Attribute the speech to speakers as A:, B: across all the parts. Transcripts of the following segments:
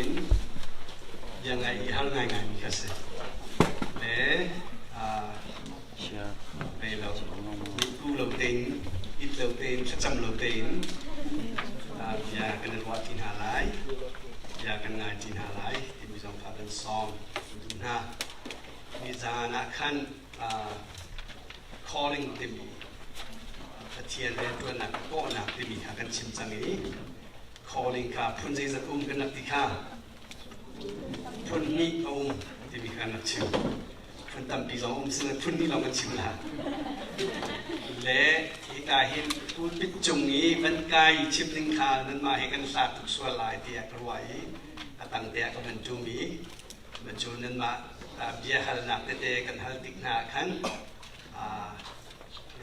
A: in bia ngai i har ngaingai mi kha si. Le vei lo, mitku lo tein, it lo tein, thlacam lo tein bia kan i ruah ti hna lai, bia kan ngai ti hna lai timi zong kha kan sawm duh hna. Nizaan ah khan calling timi Pathian rianṭuannak kawhnak timi kha kan chim cang i calling kha phun zeizat um kan rak ti kha phun hnih a um timi kha kan rak chim. Phun tampi zong um sile phun hnih lawng kan chim la. Le hika hin pulpit cung i van kai chim ding kha nanmah he kan hlat tuk sual lai tiah ka ruah i a tang te ah ka van ṭum i Cu nanmah biahalnak tete kan hal tik hna ah khan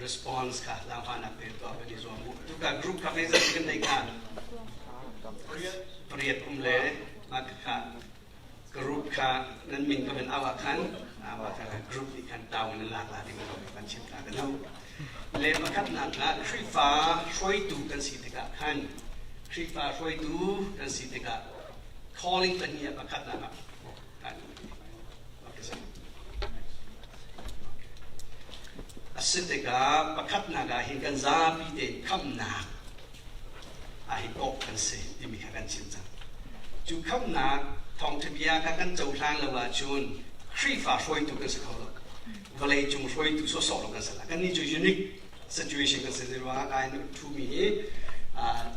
A: response kha zaangfahnak te tuah kan i zuam u. Tuka group kha zeizat kan nei kha? Pariat um le mah kha group kha nan min ka van au ah khan mah kha group nih khan tau nan lak la ding kan chim ta kan hau. Le pakhatnak ah Khrihfa hruaitu kan si tikah khan Khrihfa hruaitu kan si tikah calling pahnih ah pakhatnak ah kan a si tikah pakhatnak ah hin kan zapi tein khamnak ah hi kawh kan si timi kha kan chim cang. Cu khamnak thawngṭha bia kha kan cohlan lo ahcun Khrihfa hruaitu kan si kho lo. Vawlei cung hruaitu sawhsawh lo kan si la. Kannih cu unique situation kan si ruangah kai thumi hi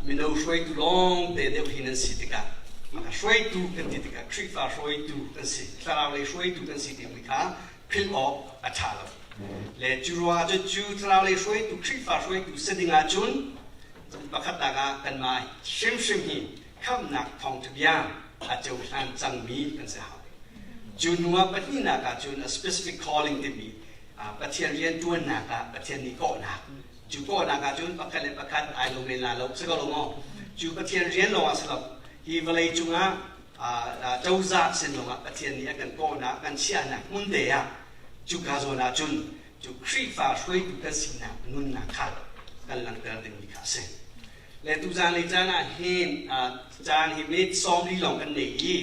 A: mino hruaitu lawng te deuh hi nan si tikah hruaitu kan ti tikah Khrihfa hruaitu kan si thlarau lei hruaitu kan si timi kha philh awk a ṭha lo le cu ruangah cu cu thlarau lei hruaitu Khrihfa hruaitu si ding ahcun pakhat nak ah kanmah hrimhrim hi khamhnak thawngṭha bia a cohlan cangmi kan si hau cu hnu ah pahnihnak ah cun a specific calling timi Pathian rianṭuannak ah Pathian nih kawhnak cu kawhnak ah cun pakhat le pakhat ai lo men la lo si ko lo maw cu Pathian rian lawng ah si lo hi vawlei cungah cozah sin lawngah Pathian nih a kan kawhnak kan chiahnak hmun te ah cuka zawn ah cun cu Khrihfa hruaitu kan sinak nunnak kha kan langhter dingmi kha a si le tuzan lei caan ah hin caan hi minute 40 lawng kan nei i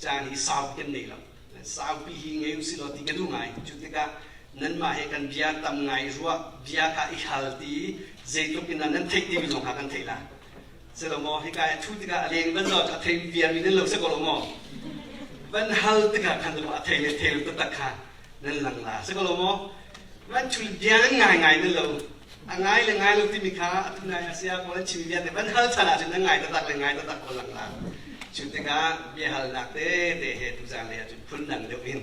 A: caan hi sau kan nei lo Saupi hi ngei usih law ti ka duh ngai. Cu tikah nanmah he kan bia tam ngai ruah bia kha i hal ti zeitluk in nan theih timi zong kha kan theih la. Silo maw hika i thu tikah a leng van zaw a thei viarmi nan lo si ko lo maw? Van hal tikah khan a thei le thei lo taktak kha nan lang la si ko lo maw? Van thul bia nan ngai ngai nan lo. A ngai le ngai lo timi kha atu nai a sia ko nan chim vialte van hal chan ahcun nan ngai taktak le ngai taktak ko lang la. Cu tikah biahalnak tete he tuzan lei ahcun phundang deuh in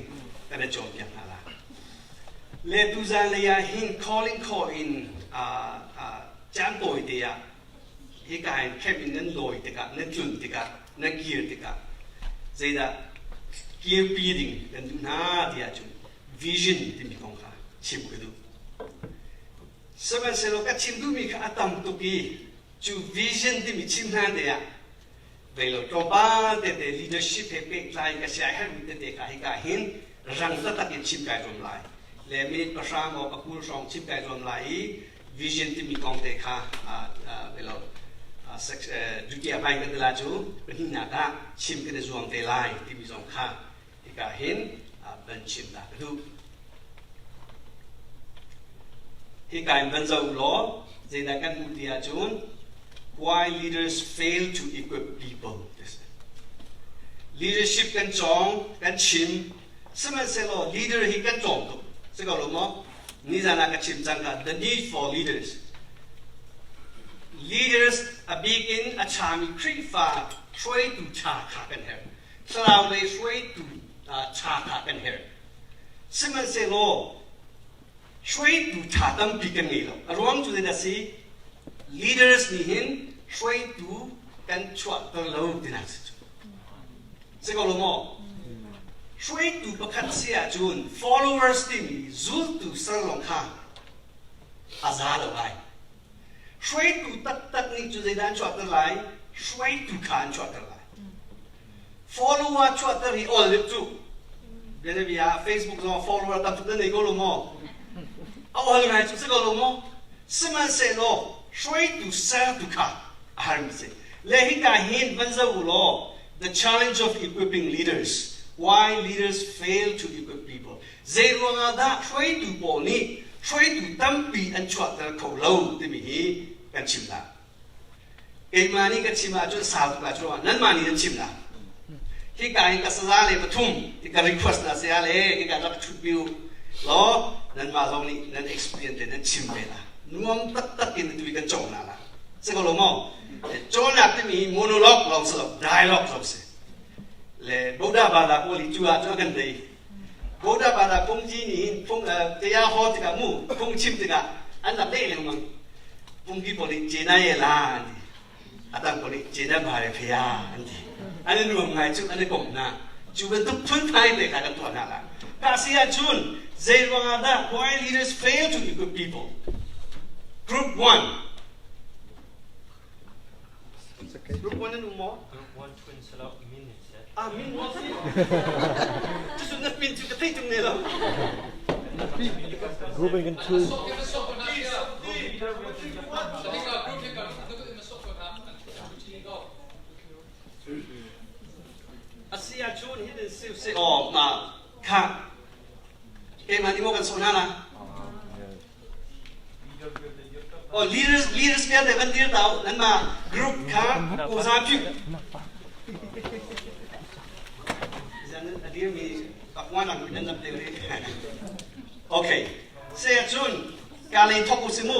A: kan i cawnpiak hna la. Le tuzan lei ah hin calling call in caan tawi te ah hika in camp in nan lawi tikah nan tlun tikah nan kir tikah zeidah kirpi ding kan duh hna ti ahcun vision timi kong kha chim ka duh. Sihmanhsehlaw ka chim duhmi kha a tam tuk i cu vision timi chim hna te ah veilo tlawmpal tete leadership he pehtlai ka sia herhmi tete kha hika hin rang taktak in chim kai zuam lai. Le minute 10 maw 20 hrawng chim kai zuam lai i vision timi kong te kha velo duty a bai kan ti la cu pahnihnak ah chim kan i zuam te lai timi zong kha Hika hin van chim ta ka duh. Hika in van zoh law zeidah kan hmuh ti ahcun why leaders fail to equip people. Leadership kan cawng, kan chim, sihmanhsehlaw leader hi kan tlawm tuk. Si ko lo maw? Nizan ah ka chim cang ka the need for leaders. Leaders a bik in a ṭhami Khrihfa hruaitu ṭha kha kan herh. Thlarau lei hruaitu ṭha kha kan herh. Sihmanhsehlaw hruaitu ṭha tampi kan ngei lo. A ruang cu zeidah si? Leaders nih hin hruaitu kan chuahter lo tinak si cu. Si ko lo maw? Hruaitu pakhat si ahcun followers timi zultu ser lawng kha a za lo lai. Hruaitu taktak nih cu zeidah an chuahter lai? Hruaitu kha an chuahter lai. Follower chuahter hi ol deuh cu. Bianabia Facebook zong follower tam tuk nan nei ko lo maw? A ol ngai cu si ko lo maw? Sihmanhsehlaw hruaitu sertu kha a harmi si. Le hika hin van zoh u law. The challenge of equipping leaders. Why leaders fail to equip people. Zei ruangah dah hruaitu pawl nih hruaitu tampi an chuahter kho lo timi hi kan chim la. Keimah nih ka chim ahcun sau tuk la cu nanmah nih nan chim la. Hika in ka saza le pathum ti ka request na saya le hika rak thut mi law nanmah zong nih nan experience te nan chim ve la. Nuam taktak in tu kan cawng na la. Si ko lo maw? Cawnnak timi monologue lawng si lo, dialogue zong si. Le Boda Bada pawl hi cu ah cu a kan dei. Boda Bada phungji nih hin phung tia ho tikah mu phung chim tikah an rak leh lengmang. Phungki pawl nih cena ye la an ti. A dang pawl nih cena ba le phia an ti. An i nuam ngai cu an i komh hna. Cu bantuk phunphai te kha kan tuah hna la. Ka si ahcun zei ruangah dah why leaders fail to equip people? Group 1 Group 1 nan um maw?
B: Group 1 twin salo min in set.
A: Ah min maw si? Cucu na min cu ka thei tung ne lo.
C: Group in kan thu.
A: Asi ahcun hin in si aw ma kha keimah nih maw kan sawh hna la? Oh, leaders leaders vialte van dir ta u nanmah group kha kuza pyu. Zan a dirmi pakwan ang nan lam te ri. Okay. Se cun ka lei thok u si mu.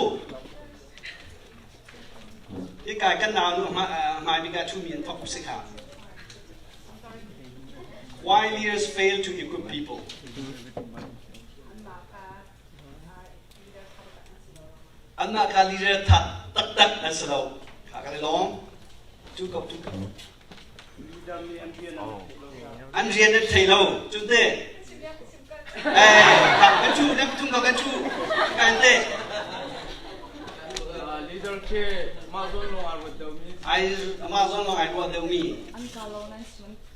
A: Hika kan nau nu hmai bik ah ṭhumi an thok u si kha. Why leaders fail to equip people? Anmah kha leader tha taktak an si lo. Kha kan i lawm. Tu ko tu ko. An rian an thei lo. Cu te. Eh, kan chu, kan tung ko kan chu. Kan te.
D: Leader khi mah zawn lawng ai ruat deuhmi.
A: Ai mah zawn lawng ai ruat deuhmi.
E: An ka lo nan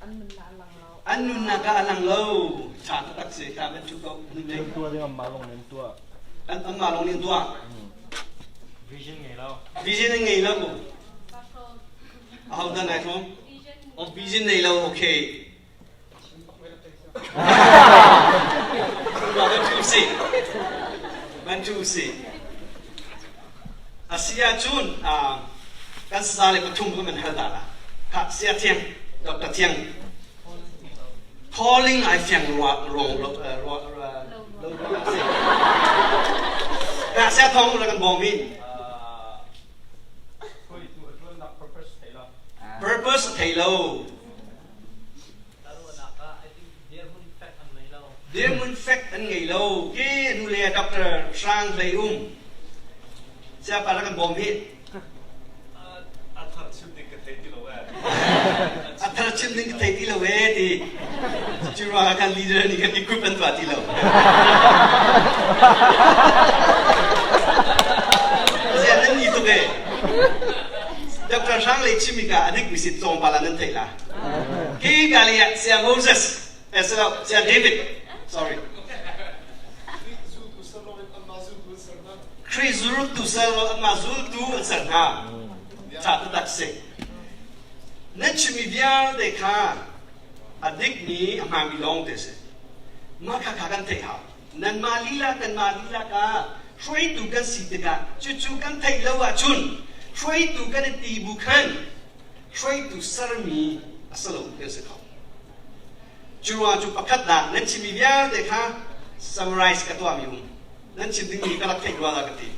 E: an nun na lang lo.
A: An nunnak ah a lang lo. Ṭha taktak si. Kha kan ṭhu ko.
C: An tuah ding anmah lawng nih an tuah.
A: Anmah lawng nih an tuah.
B: Vision ngei lo.
A: Vision an ngei lo. Aho dah nai hrawm? Oh, vision nei lo. Okay. Ban tu si. Ban tu si. Asi ahcun kan sa le pathum kan hal ta la. Kha sia thiang, Dr. Thiang Calling ai fiang rua ruang lo rua lo si. Ka sia thong la kan bawm hi. Purpose thei lo. Dirhmun fek an ngei lo. Ke nu le Dr. Hrang Hlei Um. Sia pa la kan bawm hi.
F: A thar chim ding ka thei ti lo ee.
A: A thar chim ding ka thei ti lo ee ti. Cu ruangah kan leader nih kan equip an tuah ti lo. Ziah nan ni tuk ee. Dr. Hrang Lei chimi ka adik mi si tlawmpal ah nan theih la. Ke Galia Sia Moses, eh Sia David, sorry. Khrih zultu ser anmah zultu an ser hna. Ṭha taktak si. Nan chimmi vialte kha a dikmi a hmaanmi lawng te si. Mah kha kha kan theih hau. Nanmah lila kanmah lila ka hruaitu kan si tikah cucu kan theih lo ahcun hruaitu kan i ti bu khan hruaitu sermi a si lo kan si kho. Cu ruang cu pakhatnak nan chimmi vialte kha summarize ka tuahmi um. Nan chim dingmi ka rak theih rua la ka ti.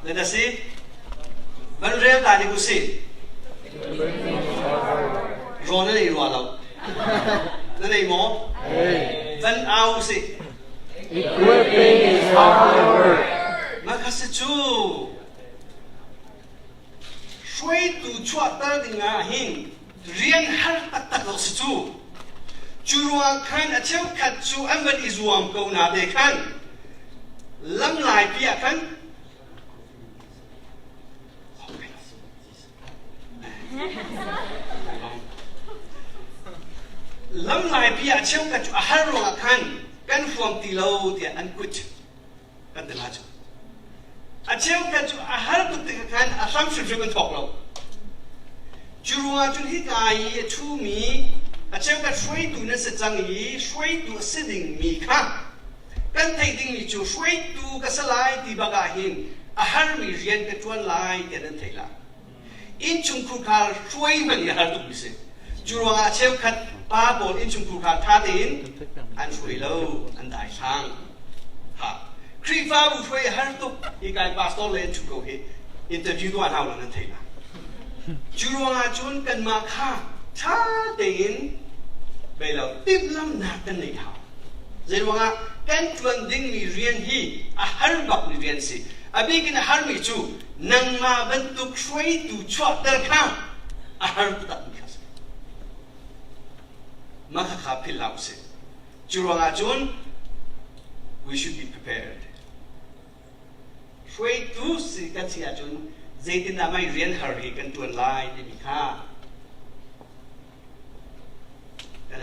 A: Nan a si? Van rel ta ning usih. Rawl nan ei rua lo. Nan ei maw? Van au usih.
C: Equipping is hard work.
A: Mah kha si cu. Hruaitu chuahter ding ah hin rian har taktak lo si cu. Cu ruang khan a cheukhat cu an van i zuam ko na te khan lam laipi ah khan lam laipi ah cheukhat cu a har ruangah khan kan huam ti lo tiah an kut kan ti la cu. A cheukhat cu a har tuk tikah khan a hram hrimhrim an thawk lo. Cu ruangah cun hika i a ṭhumi a cheukhat hruaitu nan si cang i hruaitu a si dingmi kha kan theih dingmi cu hruaitu ka si lai ti bak ah hin a harmi rian ka ṭuan lai tiah nan theih lai. Innchungkhar hruai hmanh hi a har tukmi si. Cu ruangah cheukhat pa pawl innchungkhar ṭha tein an hruai lo, an daithlang. Ha. Khrihfabu hruai a har tuk. Hi kai pastor le an ṭhu ko hi interview tuah hna lo nan theih lai. Cu ruangah cun kanmah kha ṭha tein beilo timhlamhnak kan neih hau. Zei ruangah kan ṭuan dingmi rian hi a har bakmi rian si. A bik in a harmi cu nangmah bantuk hruaitu chuahter kha a har takmi kha a si. Mah khakha philh hlah usih. Cu ruangah cun we should be prepared. Hruaitu si kan si ahcun zeitindah mei rian har hi kan ṭuan lai timi kha kan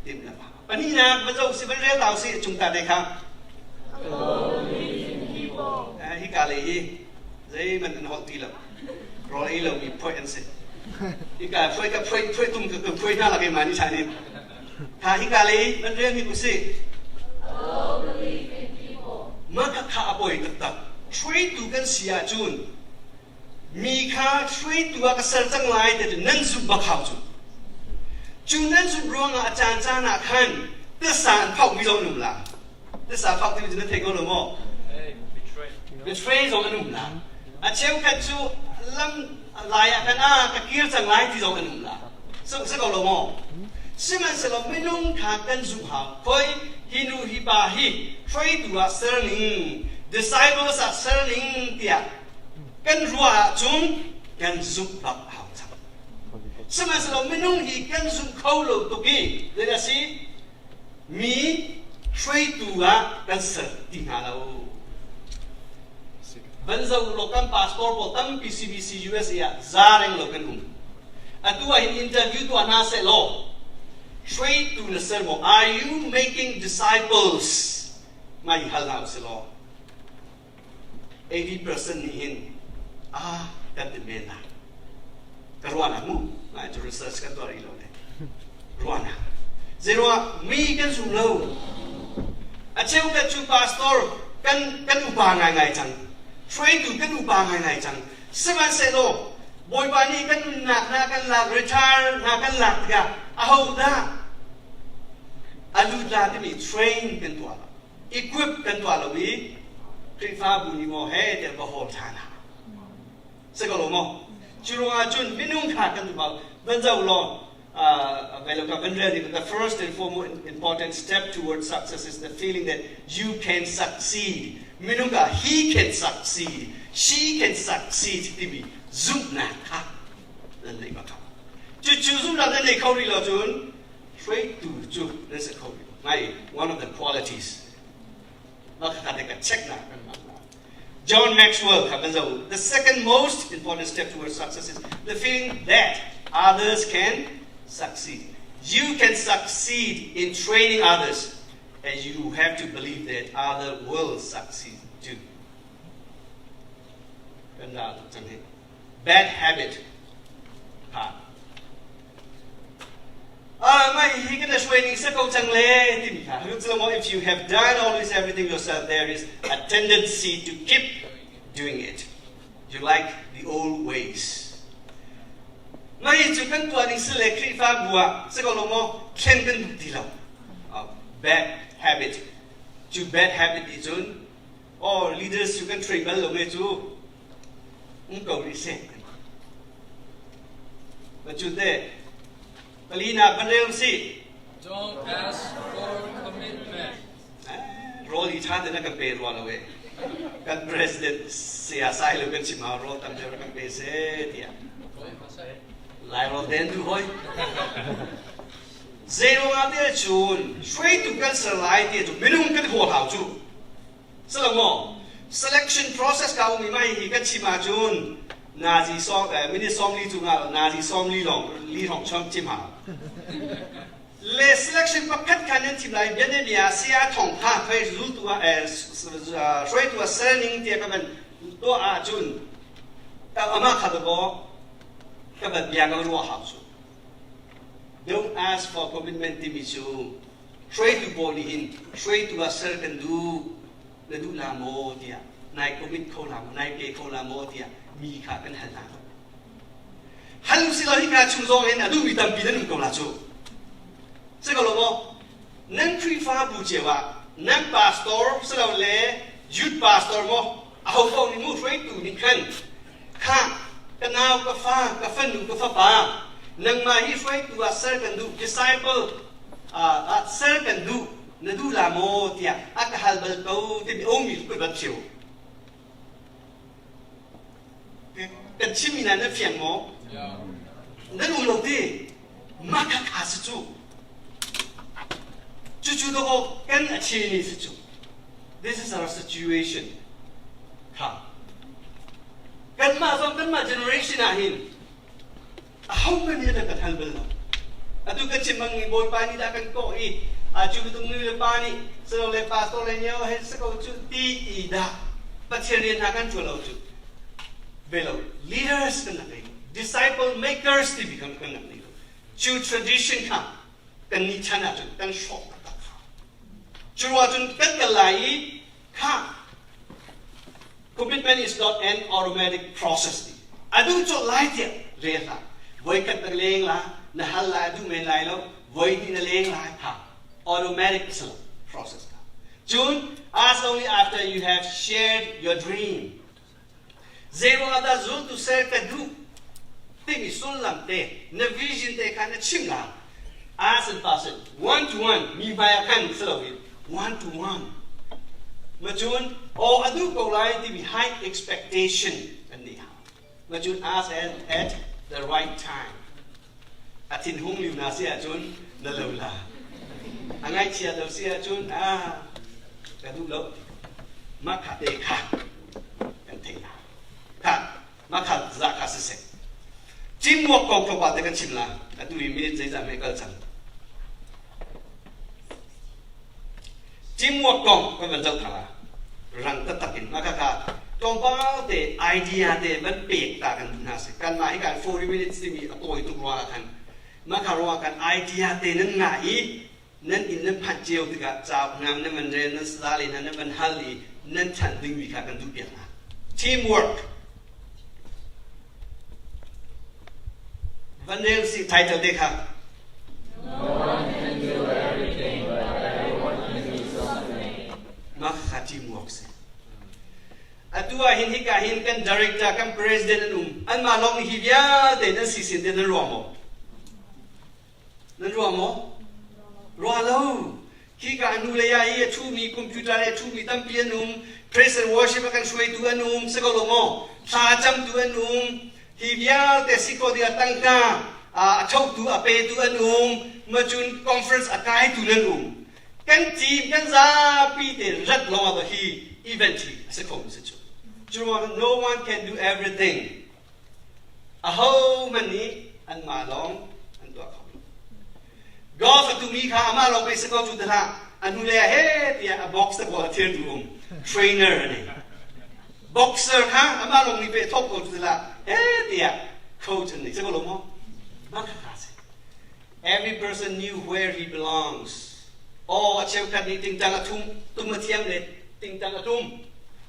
A: timhlamh. Pahnihnak va zoh si van rel ta usih cung ta te kha. Hika lei hi zeihmanh an holh ti lo. Rawl ei lomi phoih an si. Hika phoih ka phoih phoih tum ka phoih hna lak i mah ni chan in. Tha hika lei van rel hnik usih. Mah kha kha a poi taktak. Hruaitu kan si ahcun mi kha hruaitu ah ka ser cang lai ti cu nan zumh bak hau cu. Cu nan zumh ruangah a caan caan ah khan tisa an phauhmi zong an um la. Tisa phauh timi cu na thei ko lo maw? Betray zong an um la. A cheukhat cu lam lai ah khan ah ka kir cang lai ti zong an um la. Si ko lo maw? Sihmanhsehlaw minung kha kan zumh hau. Khoi hi nu hi pa hi hruaitu ah ser ning, disciples ah ser ning tiah kan ruah ahcun kan zumh bak a hau cang. Sihmanhsehlaw minung hi kan zum kho lo tuk i zei a si? Mi hruaitu ah kan ser ti hna lo. Van zo law kan pastor pawl tampi CBC USA ah za reng lo kan um. Atu ah hin interview tuah hna seh law hruaitu na ser maw? Are you making disciples? Ngai hal hna usih law 80% nih hin ah kan ti men na. Ka ruahnak mu. Ngai cu research kan tuah rih lo le. Ruahnak. Zeiruangah mi kan zum lo. A cheukhat cu pastor kan kan upa ngaingai cang. Hruaitu kan upa ngaingai cang. Sihmanhsehlaw Bawipa nih kan nunnak hna kan lak retire hna kan lak tikah ahodah a lut la timi train kan tuah lo. Equip kan tuah lo i Khrihfabu nih maw he tiah va hawl ṭhan hna. Si ko lo maw? Cu ruangah cun minung kha kan duh van zoh law the first and foremost important step towards success is the feeling that you can succeed. Minung ah he can succeed, she can succeed timi zumhnak kha nan neih bak. Cucu zumhnak nan nei kho rih lo cun hruaitu cu nan si kho rih lo. Ngai one of the qualities. Mah kha ka check na kan mah. John Maxwell kha kan zoh. The second most important step towards success is the feeling that others can succeed. You can succeed in training others, and you have to believe that others will succeed too. Kan ra tuk cang hi. Bad habit. Ha. Ah, mai hi kan hruai ning sa ko cang le timi kha. If you have done always everything yourself, there is a tendency to keep doing it. You like the old ways. Mai cu kan tuah ning si le Khrihfabu ah si ko lo maw thlen kan duh ti lo. Bad habit. Cu bad habit nih cun oh leaders cu kan train bal lo me cu um ko rih seh. Cu te palina van rel usih.
D: Don't ask for commitment.
A: Rawl hi ṭha tein a kan pe rua lo e. Kan president saya sai lo kan chim ah rawl tam deuh kan pe seh tiah. Lai rawl den du hoi. Zei ruangah te cun hruaitu kan ser lai ti cu minung kan haw hau cu. Si lo maw? Selection process ka um i mai hi kan chim ahcun nazi sawm minute 40 cungah nazi 40 lawng li hrawng chom chim hau. Le selection pakhat khan nan thim lai bianabia saya thong kha fei zultu ah hruaitu ah serning tiah ka van tuah ahcun amah kha dakaw. Ka bat bia ka ruah hau cu. Don't ask for commitment timi cu hruaitu pawl nih hin hruaitu ah ser kan duh na duh la maw tiah nai commit kho la maw nai pe kho la maw tiah mi kha kan hal hna. Hal usih law hika chung zong hin a duhmi tampi nan um ko la cu. Si ko lo maw? Nan Khrihfabu cio ah nan pastor silole youth pastor maw aho paoh nih mu hruaitu nih khan kha ka nau ka fa ka fanu ka fapa nangmah hi hruaitu ah ser kan duh disciple ah ser kan duh na duh la maw tiah a ka hal bal ko timi omi kut bat cio kan chimmi hna nan fiang maw nan um lo ti mah kha kha si cu cucu dawh kan a chini si cu this is our situation kha kanmah zong kanmah generation ah hin ahohmanh nih an kan hal bal lo atu kan chim bang bawipa nih dah kan kawh i cu bantuk nu le pa nih silole pastor le neo he si ko cu ti i dah Pathian rian hna kan ṭuan lo cu ve lo leaders kan nak ngei disciple makers timi kan kan nak ngei lo cu tradition kha kan ni chan ahcun kan hrawk taktak kha cu ruah cun kan kal lai i kha Commitment is not an automatic process. A duh colh lai tiah rel hlah. Voikhat na leng la, na hal lai, a duh men lai lo, voi hnih na leng lai, ha. Automatic a si lo, process kha. Cun, ask only after you have shared your dream. Zeiruangah dah zultu ser ka duh timi sullam te, na vision te kha na chim la. Ask and pass it. One to one, mi hmai ah khan si loin one to one. Macun, aw a duh ko lai timi high expectation kan nei hau. Macun ask at, at the right time. A thinhung liu na si ahcun na lo la. A ngaihchia lo si ahcun ah ka duh lo. Mah kha te kha kan theih la. Kha mah kha za kha siseh. Teamwork kong tlawmpal te kan chim la. Atu hi minute zeizah mei kal cang. Teamwork kong kan van zoh kha la. Rang taktak in mah kha tlawmpal te idea te van pek ta kan duh hna si. Kanmah hi kan 40 minutes timi a tawi tuk ruangah khan mah kha ruangah kan idea te nan ngah i nan inn nan phanh cio tikah cauk hna nan van rel nan sazale hna nan van hal i nan chanh dingmi kha kan duh piak hna. Teamwork van rel si title te kha.
D: No one can do everything, but everyone can do something.
A: Mah kha teamwork si. Atu ah hin hika hin kan director, kan president an um. Anmah lawng hi vialte nan si sin te nan ruang maw? Nan ruah maw? Ruah lo. Khika nu le ya i a ṭhumi computer le a ṭhumi tampi an um. Praise and worship a kan hruaitu an um. Si ko lo maw? Thla a camtu an um. Hi vialte si ko ding tangka a thotu a petu an um. Macun conference a kaitu nan um. Kan team kan zapi te rat lawng ah hi event hi a si kho mi si cu. Cu no one can do everything. Ahohmanh nih anmah lawng an tuah kho lo. Golf a tumi kha amah lawng pei si ko cu ti hlah. A hnulei ah he tiah a box te pawl a thir tu um. Trainer a nei. Boxer kha amah lawng nih pe thawk ko cu ti hlah. He tiah coach an nei. Si ko lo maw? Mah kha kha si. Every person knew where he belongs. Aw, a cheukhat nih tingtang a thum, tum a thiam le tingtang a tum.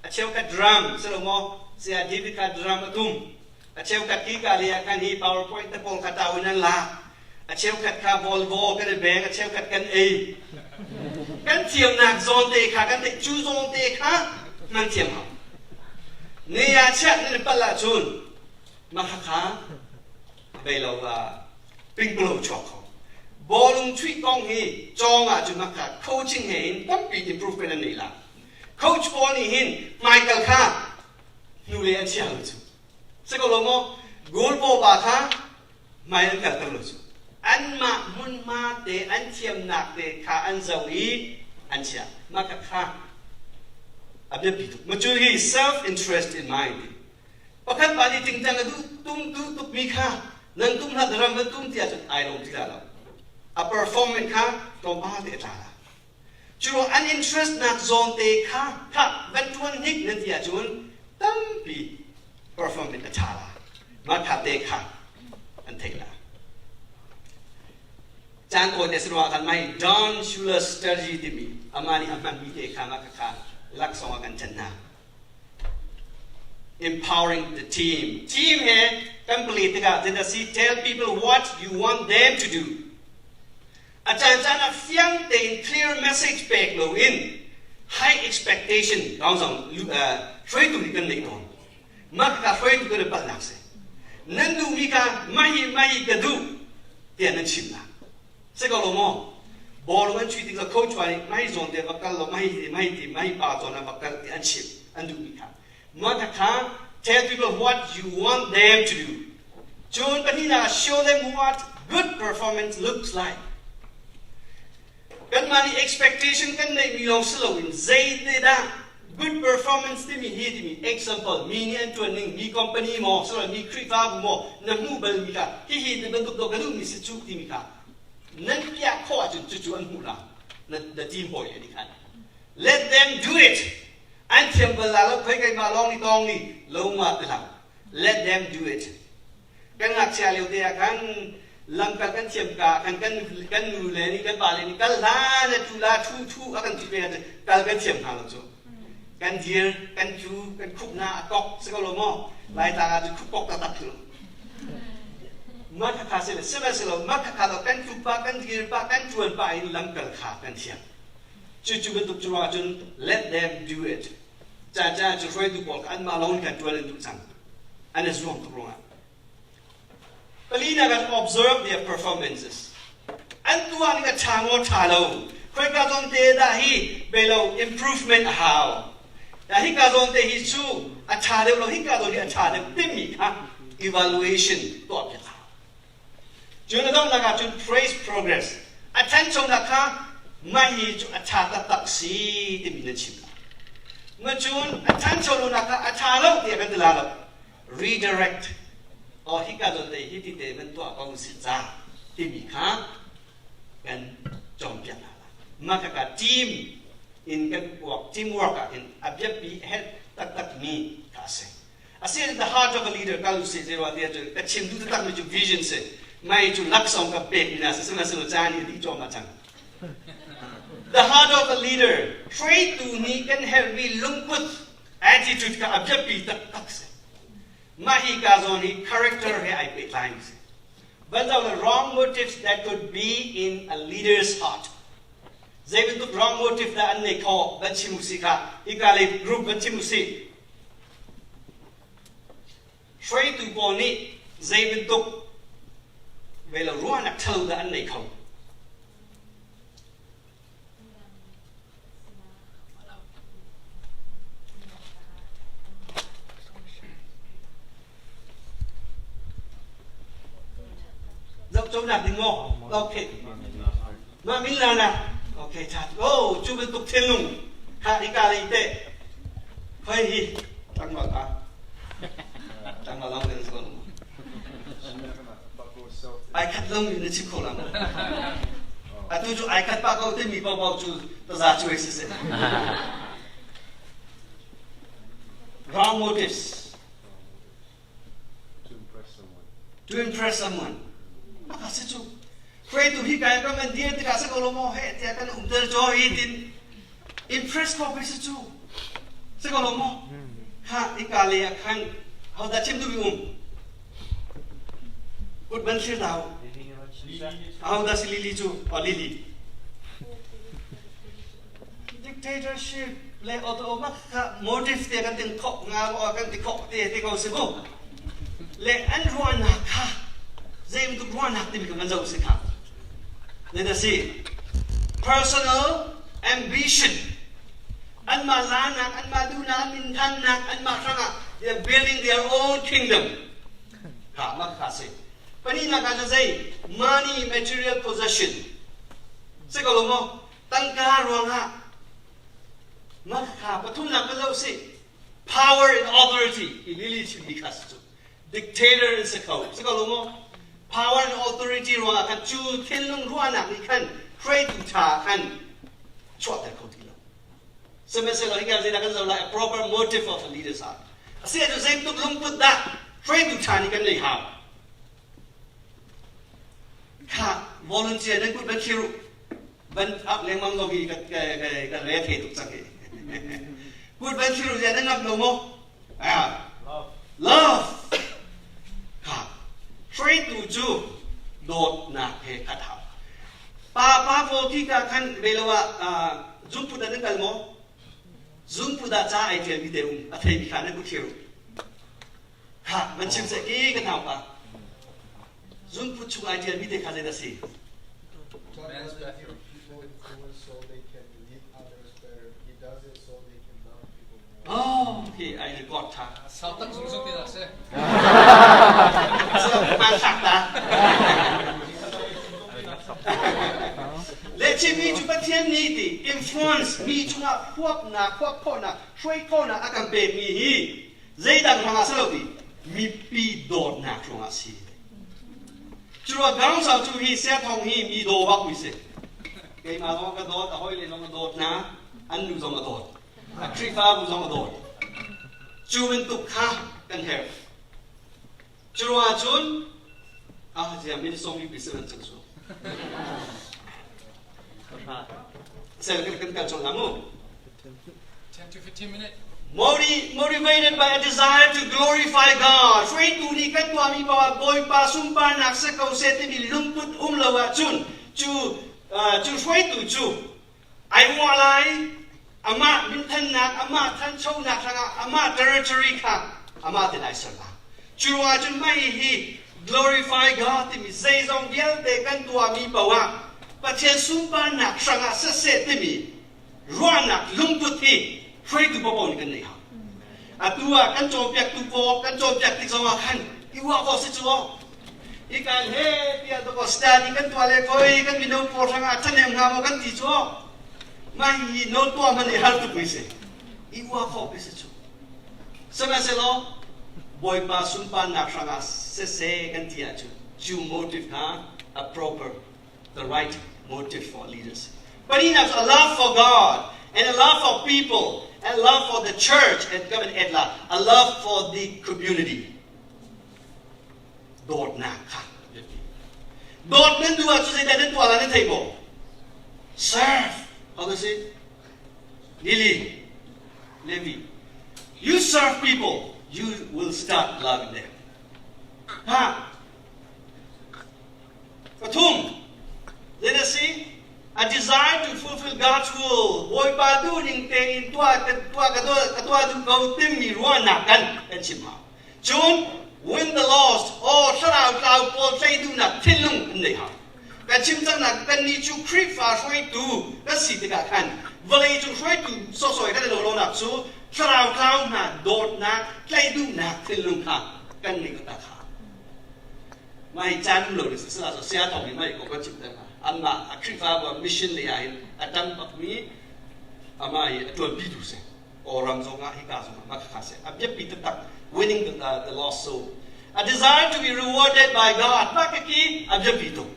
A: A cheukhat drum, si lo maw? Saya David kha drum a tum. A cheukhat khi ka le ah khan hi PowerPoint te pawl kha tau in an lak. A cheukhat kha Volvo kan i beng, a cheukhat kan ei. Kan thiamnak zawn te kha kan theih, cu zawn te kha hman thiam hau. Ni ah chiah nan i palh ahcun mah kha bei lo ah pingpalo chuak kho. Bawlung chuih kong hi cawng ahcun maka coaching he in tampi improvement an nei la. Coach pawl nih hin hmaikal kha hnulei an chia lo cu. Si ko lo maw? Goal paw pa kha hmai an kalter lo cu. Anmah hmunhma te an thiamnak te kha an zoh i an chia. Mah kha kha a biapi tuk. Macu hi self interest in mind. Pakhat pa nih tingtang a duh tum duh tukmi kha nan tum hlah ram van tum ti ahcun ai lawm ti la lo. A performance kha tlawmpal te a tla la. Cu an interest nak zawn te kha kha van ṭuan hnik nan ti ahcun tampi performance a ṭha la. Mah kha te kha. Caan tawi te si ruangah khan mai Don Shula strategy timi amah nih a hmanmi te kha mah kha laksawng ah kan ṭhen hna. Empowering the team. Team he kan play tikah zeidah si tell people what you want them to do. A caan caan ah fiang tein clear message pek loin high expectation lawng zong hruaitu nih kan neih tawn. Mah kha hruaitu kan i palhnak si. Nan duhmi kha mah hi mah hi ka duh tiah nan chim la. Si ko lo maw? Bawlung an chuih tikah coach pa nih mah hi zawn te va kal law mah hi mah hi ti mah hi pa zawn ah va kal ti an chim an duhmi kha. Mah kha tell people what you want them to do. Cun pahnihnak ah show them what good performance looks like. Kanmah nih expectation kan neihmi lawng si loin zeitindah good performance timi hi timi example mi nih an ṭuan ning mi company maw silo mi Khrihfabu maw na hmuh balmi kha hihi na bantuk dawh ka duhmi si cu timi kha nan piah khawh ahcun cucu an hmuh la na, na team hawi le nih khan let them do it an thiam bal la lo khoi keimah lawng nih tawng nih lo ma ti hlah let them do it kan ngakchia lio te ah khan lamkal kan thiam ka kan kan kan nu le nih kan pa le nih kal hla na tu la thu thu a kan ti pe kal kan thiam hna lo cu kan dir kan cu kan khup na a kok si ko lo maw lai tlang ah cu khup kok taktak cu ma kha kha si le sihmanhsehlaw ma kha kha lo kan tu pa kan dir pa kan tuan pa in lamkal kha kan thiam cu cu bantuk cu ruangah cun let them do it ca ca cu hruaitu pawl kha anmah lawng kan ṭuan an duh cang an i zuam tuk ruangah palinak ah observe their performances an tuah ning a ṭha maw ṭha lo khoika zawn te dah hi belo improvement a hau dah hika zawn te hi cu a ṭha deuh lo hika zawn hi a ṭha deuh timi kha evaluation tuah piak hau cun a donghnak ah cun praise progress a ṭhanchonak kha mah hi cu a ṭha taktak si timi nan chim lai ma cun a ṭhancho lonak kha a ṭha lo tiah kan ti la lo redirect o hika zawn te hi ti te van tuah ko si ca timi kha kan cawnpiak hna lai mah kha team in kan work teamwork ah hin a biapi herh taktak mi kha a si Asinain the heart of a leader kal usih zeiruah tiah cun ka chim duh taktakmi cu vision si. Mei cu laksawng ka pek mi hna si sihmanhsehlaw caan hi a dih cuahmah cang. The heart of a leader hruaitu nih kan herhmi lungput attitude kha a biapi taktak si. Mah hi ka zawn hi character he ai pehtlai mi si. But the wrong motives that could be in a leader's heart. Zei bantuk wrong motive dah an nei khawh van chim usih kha hika lei group van chim usih. Hruaitu pawl nih zei bantuk velo ruahnak ṭhalo dah an nei kho? Zohconak ding maw? Okay. Mah min la na. Okay, tha. Oh, cu bantuk thinlung kha hika lei te. Khoi hi tangmal ka. Tangmal long den so. Ai khat long in na chim kho la. Atu cu ai khat pa ko te mi pau pau cu taza cu si se. Wrong motives.
C: To impress someone.
A: To impress someone. Maka si cu. Hruaitu hi kai kan kan dir tikah sa ko lo maw he tiah kan umter cho hi tin impress ko pe si cu. Si ko lo maw? Ha ika le ah khan ho dah chim duh mi um? Kut ban thlir dau. Aho dah si Lily cu? Oh Lily. Dictatorship le auto mak kha motive te kan tin khok nga o kan ti khok te te ko si bu le an ruahnak kha zei bantuk ruahnak timi kha van zoh si kha let us see personal ambition anmah lanak anmah duhnak minthannak anmah hrangah they are building their own kingdom kha mak kha si pahnihnak ah cu zei money material possession si ko lo maw Tangka ruangah mah kha pathumnak ka zoh si power and authority i lili chimmi kha si cu dictator in si kho si ko lo maw power and authority ruangah khan cu thinlung ruahnak nih khan hruaitu ṭha khan chuahter kho ti lo sihmanhsehlaw hika zeidah kan zoh lai a proper motive of a leaders are a si ahcun zeibantuk lungput dah hruaitu ṭha nih kan nei hau kha. Volunteer nan kut van thlir u. Van up lengmang lo hi ka ka re thei tuk cang hi. Kut van thlir u zia nan ngam lo maw? Ah. Love. Kha. Hruaitu cu dawtnak he khat hau. Pa pa pawl khi ka khan ve lo ah zungput ah nan kal maw? Zungput ah ca ai ṭialmi te um a theimi kha nan kut thlir u. Kha van chim seh ki kan hau pa. Zungput chung ai ṭialmi te kha zei dah si?
C: Man's method people influence so they can lead others better. He does it so they can love people more.
A: Oh, okay, I record tha.
G: Sau tak zung zung ti dah si.
A: Hmaan thlak ta. Le chimmi cu Pathian nih ti influence mi cungah huapnak, huap khawhnak, hruai khawhnak a kan pekmi hi zeidang hrangah si lo ti mipi dawtnak ruangah si. Curuang Gangsa cu hi Siathong hi mi daw bak mi si. Keimah zong ka dawt, a hawile zong a dawt hna, an nu zong a dawt. A Khrihfabu zong a dawt. Cu bantuk kha kan herh. Cu ruangah cun ah zia min song mi si cang su. Sel kan kan kal chong la mu.
G: 10 to 15 minutes.
A: Motivated by a desire to glorify God. Hruaitu nih kan tuahmi paoh Bawipa sunparnak si ko seh timi lungput um lo ahcun cu cu hruaitu cu ai uah lai amah minthannak amah thanchonak hrangah amah territory kha amah ten ai ser lai. Cu ruangah cun mah hi glorify God timi zeizong vialte kan tuahmi paoh ah Pathian sunparnak hrangah siseh timi ruahnak lungput hi hruaitu paohpaoh nih kan neih hau. Atu ah kan cawnpiaktu pawl kan cawnpiak tik zongah khan i uah khawh si cu aw. Hi kan he tiah dawkaw study kan tuah le khoi kan mino pawl hrangah ṭhahnem hnga maw kan ti cu aw. Mah hi nawl tuah hmanh i har tuk mi si. I uah khawh khi si cu. Sihmanhsehlaw Bawipa sunparnak hrangah siseh kan ti ahcun cu motive kha a proper the right motive for leaders. Pahnihnak a love for God and a love for people and a love for the church and come and add a love for the community. Dawtnak kha dawt nan duh ahcun zeidah nan tuah lai nan thei maw? Serve. How does it? Lily, Levi. You serve people, you will start loving them. Ha? Pathum, let us see a desire to fulfill God's will. Bawipa duhning tein tuah ka tuah ka tuah ka tuah duh ko timi ruahnak kan kan chim hau. Cun win the lost or thlarau tlau pawl tlei duhnak thinlung an nei hau. Kan chim cangnak kannih cu Khrihfa hruaitu kan si tikah khan vawlei cung hruaitu sawhsawh kan i lo lonak cu thlarau tlau hna dawtnak tlaih duhnak thinlung kha kan neih taktak hau. Mai caan um lo ni sila so sia thong in mai ko kan chim te ma anmah a Khrihfabu ah mission lei ah hin a ṭang bakmi amah hi a ṭuanpi tu si Kawlram zong ah hika zong ah mah khakha si a biapi taktak winning the lost soul a desire to be rewarded by God mah kaki a biapi tuk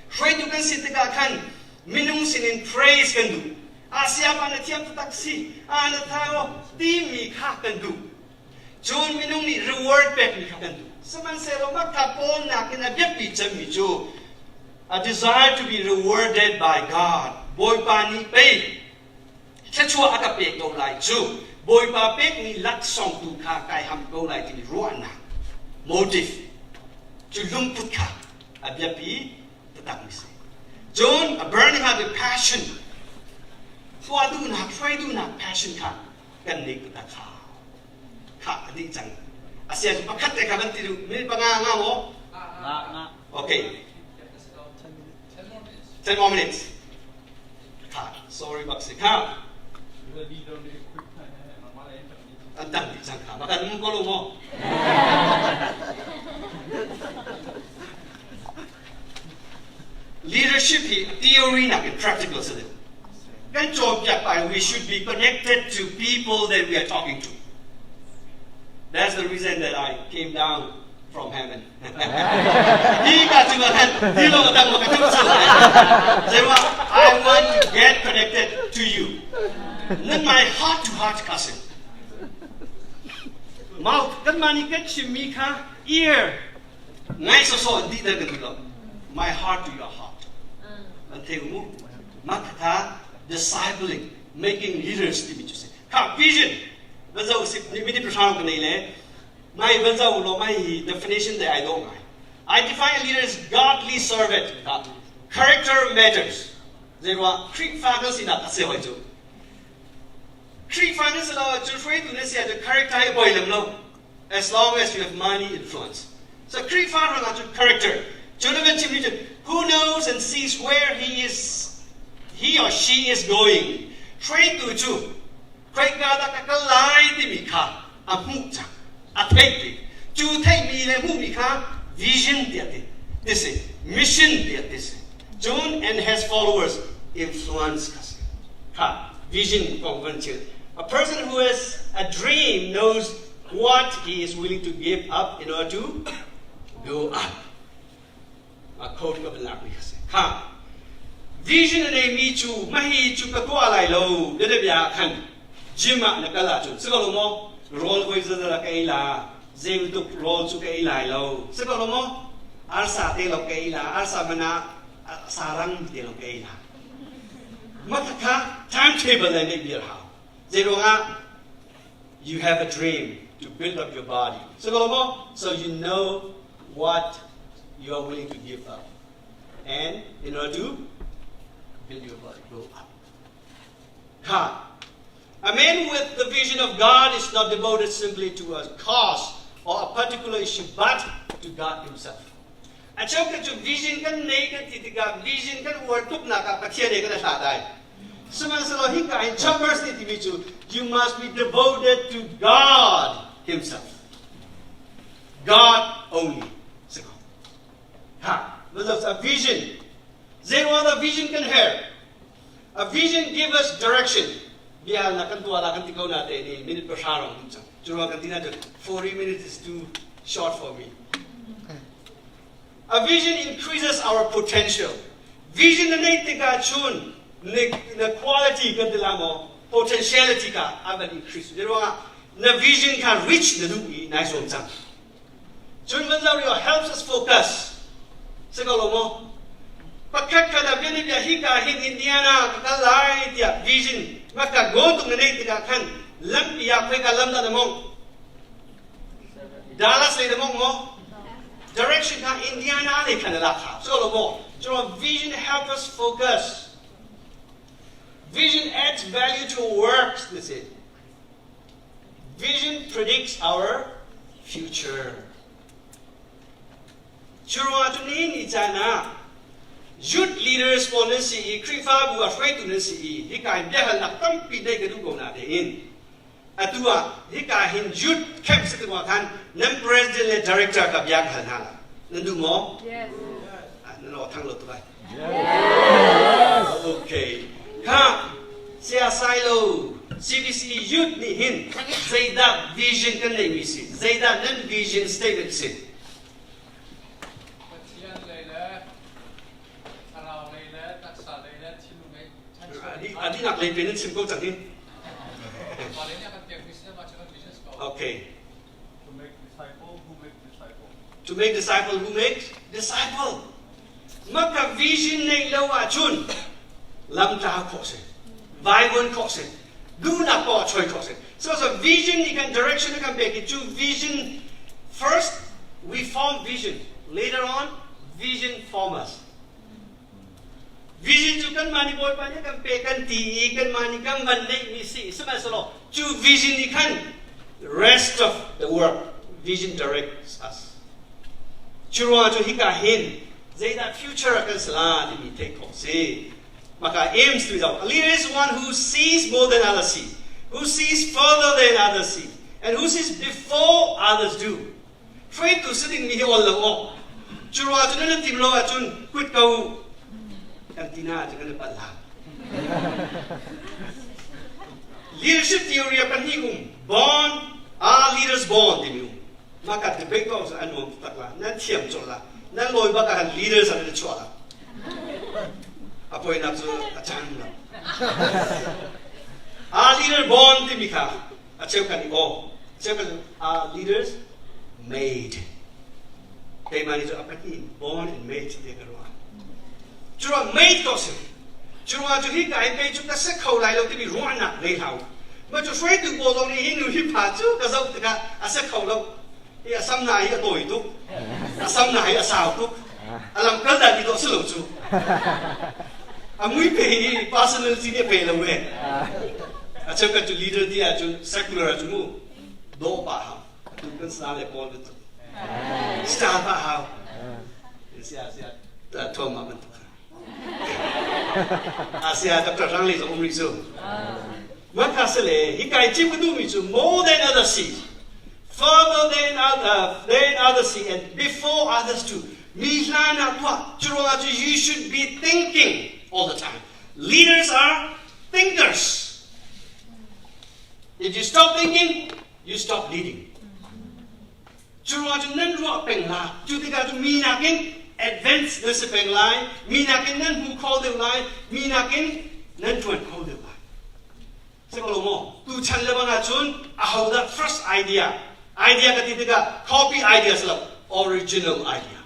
A: hruaitu kan si tikah khan minung sinin praise kan duh a siapa na thiam taktak si a na tha timi kha kan duh Cun minung nih reward pekmi kha kan duh. Sihmanhsehlaw mah kha Paul nakin a biapi cemmi cu a desire to be rewarded by God. Bawipa nih pei thluachuah a ka pek ko lai cu Bawipa pekmi laksawng tu kha kai ham ko lai timi ruahnak motive cu lungput kha a biapi taktakmi si. Cun a burning heart with passion tuah duhnak, hruai duhnak passion kha kan nih ka kha kha a dih cang a sia cu pakhat te kha van ti duh minute panga nga maw okay 10 more minutes kha sorry bak si kha an tam dih cang kha makan um ko lo maw Leadership hi theory nakin practical si deuh. Kan cawnpiak pa we should be connected to people that we are talking to. That's the reason that I came down from heaven. Hi ka cung ah khan hi lo dang ma ka tum chu. Zewa I want to get connected to you. Nan my heart to heart cousin. Mouth kan mah nih kan chimmi kha ear ngai sawsawh dih dah kan duh lo. My heart to your heart. An thei mu. Mah kha discipling, making leaders timi cu si. Kha vision va zoh si minute pahra ka nei le mai va zoh law mai hi definition te ai dawh ngai. I define a leader as godly servant. Character matters. Zeiruah Khrihfa kan sinak a si hoi cu. Khrihfa na si lo ahcun hruaitu na si ahcun character hi a poi lem lo. As long as you have money influence. So Khrihfa ruangah cun character. Cu na kan chimmi cu who knows and sees where he is he or she is going. Hruaitu cu khoika dah ka kal lai timi kha a hmuh cang. A theih ti. Cu theihmi le hmuhmi kha vision tiah ti. This is mission tiah ti si. Cun and has followers influence kha si. Kha vision kong kan chim. A person who has a dream knows what he is willing to give up in order to go up. A quote ka van lakmi kha si. Kha vision a neimi cu mahi cu ka tuah lai lo na bia khan gym ah na kal ahcun si ko lo maw rawl voi zazala ka ei la zei bantuk rawl cu ka ei lai lo si ko lo maw arsa te lo ka ei la arsa man ah sarang te lo ka ei la Makhakha timetable le neih bir hau. Zeiruangah you have a dream to build up your body. So so you know what you are willing to give up. And in order to build your body, grow up. Ha. A man with the vision of God is not devoted simply to a cause or a particular issue, but to God Himself. A cheukhat cu vision kan nei kan ti tikah vision kan uar tuknak ah Pathian he kan i hlat ai. Sihmanhsehlaw hika hin Chambers nih timi cu you must be devoted to God himself. God only. Si ko. Ha, a vision. Zeiruang dah vision kan herh? A vision give us direction. Bia na kan tuah la kan ti ko na te ni minute pahra rong dum cang. Cu ruang kan ti na 40 minutes is too short for me. A vision increases our potential. Vision na neih tikah cun na quality kan ti la maw potentiality ka a van increase. Cu ruangah na vision kha rich na duh i nai zuam cang. Cun van zoh helps us focus. Si ko lo maw? Pakhat khat ah bianabia hika hin Indiana ka kal lai tiah vision maka go tung na neih tikah khan lampi ah khoika lam dah na mongh? Dallas lei na mongh maw? Direction kha Indiana lei khan na lak hau. Si ko lo maw? Cu vision help us focus. Vision adds value to works, this is. Vision predicts our future. Cu ruangah cun nihin ni caan ah youth leaders pawl nan si i Khrihfabu ah hruaitu nan si i hika hin biahalnak tampi neih ka duh ko natein atu ah hika hin youth camp si tikah khan nan president le director ka bia ka hal hna la. Nan duh maw?
E: Yes.
A: Nan aw thang lo tuk ai.
D: Yes.
A: Okay. Kha Saya Silo CBC Youth nih hin zeidah vision kan neihmi si? Zeidah nan vision statement si?
G: Pathian lei le thlarau lei le taksa lei le thinlung lei
A: A dinak lei pe nan chim ko cang hi. Okay.
F: To make disciple who make disciple.
A: To make disciple who make disciple. Maka vision nei lo ahcun lam tla khawh si. Vaivuan khawh si. Duhnak poah choi khawh si. So so vision nih kan direction kan pek i cu vision first we form vision. Later on vision form us. Vision cu kanmah nih Bawipa nih kan pe kan ti i kanmah nih kan van neihmi si. Sihmanhsehlaw cu vision nih khan rest of the work vision directs us. Cu ruangah cu hika hin zeidah future ah kan si la timi theih khawh si. Maka aims to a leader is one who sees more than others see, who sees further than others see, and who sees before others do. Hruaitu si dingmi hi ol lo awk. Cu ruangah cun nan tim lo ahcun quit ko u. Kan ti na ahcun kan i palh la. Leadership theory a pahnih um. Born are leaders born timi um. Mah ka debate ko an nuam tak la. Nan thiam cawlh la. Nan lawi bak ah khan leaders an i chuah la. A poinak cu a cang lo. Are leader born timi kha a cheukhat nih aw cheukhat are leaders made. Keimah nih cu a pahnih born and made ti ka ruah. Cu ruang made ko si. Cu ruang cu hi ka in kei cu ka si kho lai lo timi ruahnak ngei hlah u. Mah cu hruaitu pawl zong nih hi nu hi pa cu ka zoh tikah a si kho lo. Hi a sam hna hi a tawi tuk. A sam hna hi a sau tuk. A lamkal dan hi dawh si lo cu. A mui pe hi personality nih a pe lo e. A cheukhat cu leader ti ahcun secular ah cu mu dawh pah hau. Atu kan sa le pawl bantuk. Star pah hau. Sia sia thuam ma bantuk. Asia Dr. Rang Li zong um rih cu. Maka sile hi kai chim ka duhmi cu more than others see, further than others see and before others too. Mi hlan ah tuah cu ruangah cu you should be thinking all the time. Leaders are thinkers. If you stop thinking, you stop leading. Cu ruangah cun nan ruah peng la. Cu tikah cun mi nakin advance nan si peng lai. Mi nakin nan hmu kho deuh lai. Mi nakin nan ṭuan kho deuh lai. Si ko lo maw? Tuchan le bang ahcun ahodah first idea? Idea ka ti tikah copy idea si lo, original idea.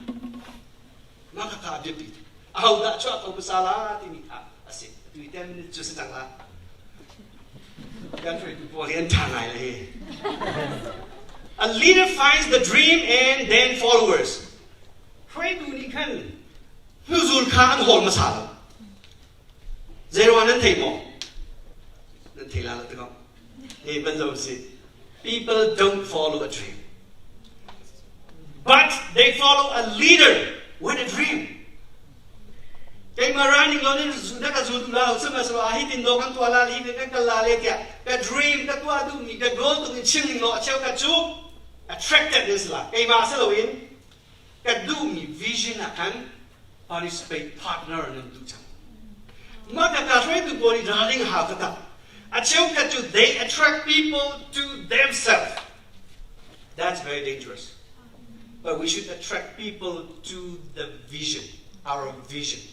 A: Mah kha kha a biapi. Ahodah chuah kho hmasa la timi kha a si. Atu i 10 minutes cu si cang la. Kan hruaitu pawl hi an ṭha ngai le hi. A leader finds the dream and then followers. Hruaitu nih khan hnuzul kha an hawl hmasa lo. Zeiruang nan thei maw? Nan thei la lo tikah. Hi ban zo si. People don't follow a dream. But they follow a leader with a dream. Keimah running lo nin na ka zul tu la lo sihmanhsehlaw a hi tin do kan tuah la hi kan kal la le tiah ka dream ka tuah duhmi ka goal tung in chim ning law a cheukhat cu attracted in si la keimah si loin ka duhmi vision ah khan participate partner nan duh cang. Mah ka ka hruaitu pawl i ralring hau taktak. A cheukhat cu they attract people to themselves. That's very dangerous. But we should attract people to the vision, our vision.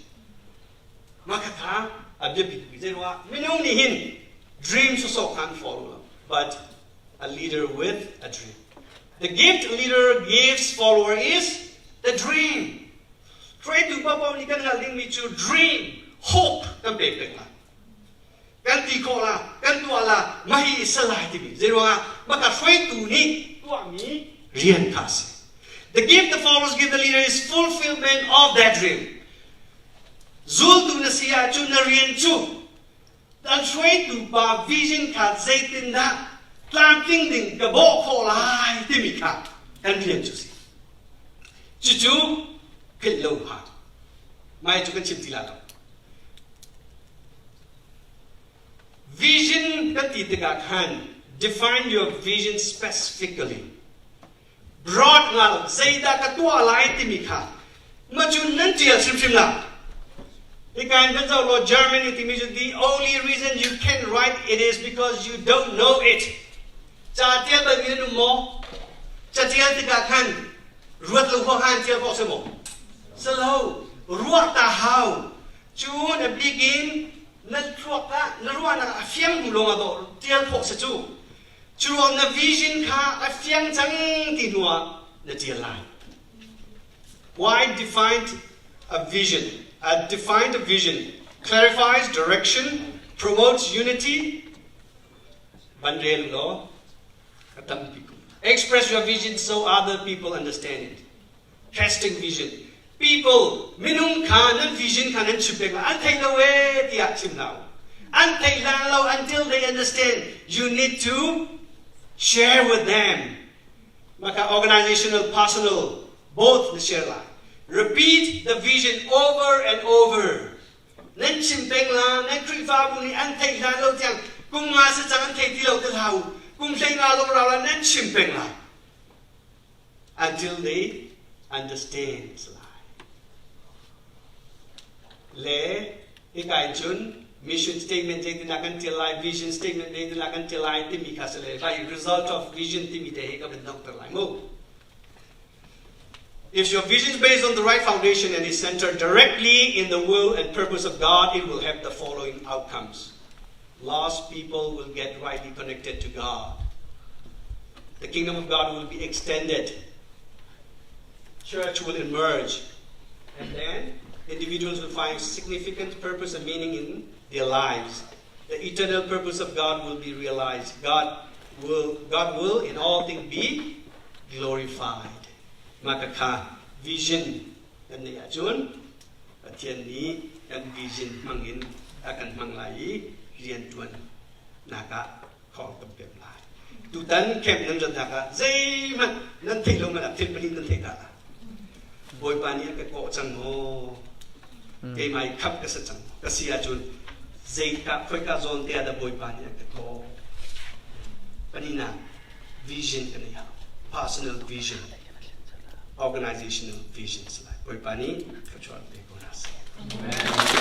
A: Mah kha kha a biapi tuk zei ruangah minung nih hin dream sawsawh khan follow lo, but a leader with a dream. The gift leader gives follower is the dream. Hruaitu paohpaoh nih kan hngalh dingmi cu dream, hope kan pek peng lai. Kan ti khawh la, kan tuah la, mah hi salai timi. Zeiruangah maka hruaitu nih tuahmi rian kha a si. The gift the followers give the leader is fulfillment of that dream. Zultu na si ahcun na rian cu An hruaitu pa vision kha zeitindah tlamtling ding ka bawh khawh lai timi kha kan rian cu si. Cucu philh lo hna. Mai cu kan chim ti la lo. Vision kan ti tikah khan define your vision specifically. Broad nga lo zeidah ka tuah lai timi kha ma cu nan tial hrimhrim la. Hika in kan zoh law Germany timi cu the only reason you can write it is because you don't know it. Ca tial bal mi nan um maw? Ca tial tikah khan ruat lo huaha in tial khawh si maw? Si lo. Ruah ta hau. Cu na bik in na thluak ah na ruahnak a fiang hnu lawng ah dawh tial khawh si cu. Cu ruang na vision kha a fiang cang ti hnuah na ṭial lai. Why defined a vision? A defined vision clarifies direction, promotes unity. Van rel law, a tampi ko. Express your vision so other people understand it. Casting vision. People, minung kha nan vision kha nan chim peng an thei lo e tiah chim hna u. An thei hlan lo until they understand. You need to share with them. Maka organizational, personal, both na share lai. Repeat the vision over and over. Nan chim peng la, nan Khrihfabu nih an theih hlan lo tiang kum nga si cang an thei ti lo te hlah u. Kum hlei nga lawng rau la nan chim peng lai. Until they understand lai. Le hika in cun mission statement zeitindah kan tial lai, vision statement zeitindah kan tial lai timi kha si le vai result of vision timi te hi ka van donghter lai mu. If your vision is based on the right foundation and is centered directly in the will and purpose of God, it will have the following outcomes. Lost people will get rightly connected to God. The kingdom of God will be extended. church will emerge. And then individuals will find significant purpose and meaning in their lives. The eternal purpose of God will be realized. God will in all things be glorified. Mah vision kan neih ahcun Pathian nih kan vision hmangin a kan hmang lai i riantuan nak ah khong tam pek lai. Tutan camp nan rat nak ah zeihmanh nan theih lo man ah thil pahnih nan theih ta. Bawipa nih a ka kawh cang maw? Keimah i khamh ka si cang. Ka si ahcun zeika khoika zawn te ah dah Bawipa nih a ka kawh? Pahnihnak, vision kan nei hau. Personal vision, organizational vision si lai. Bawipa nih thluachuah pe ko hna seh.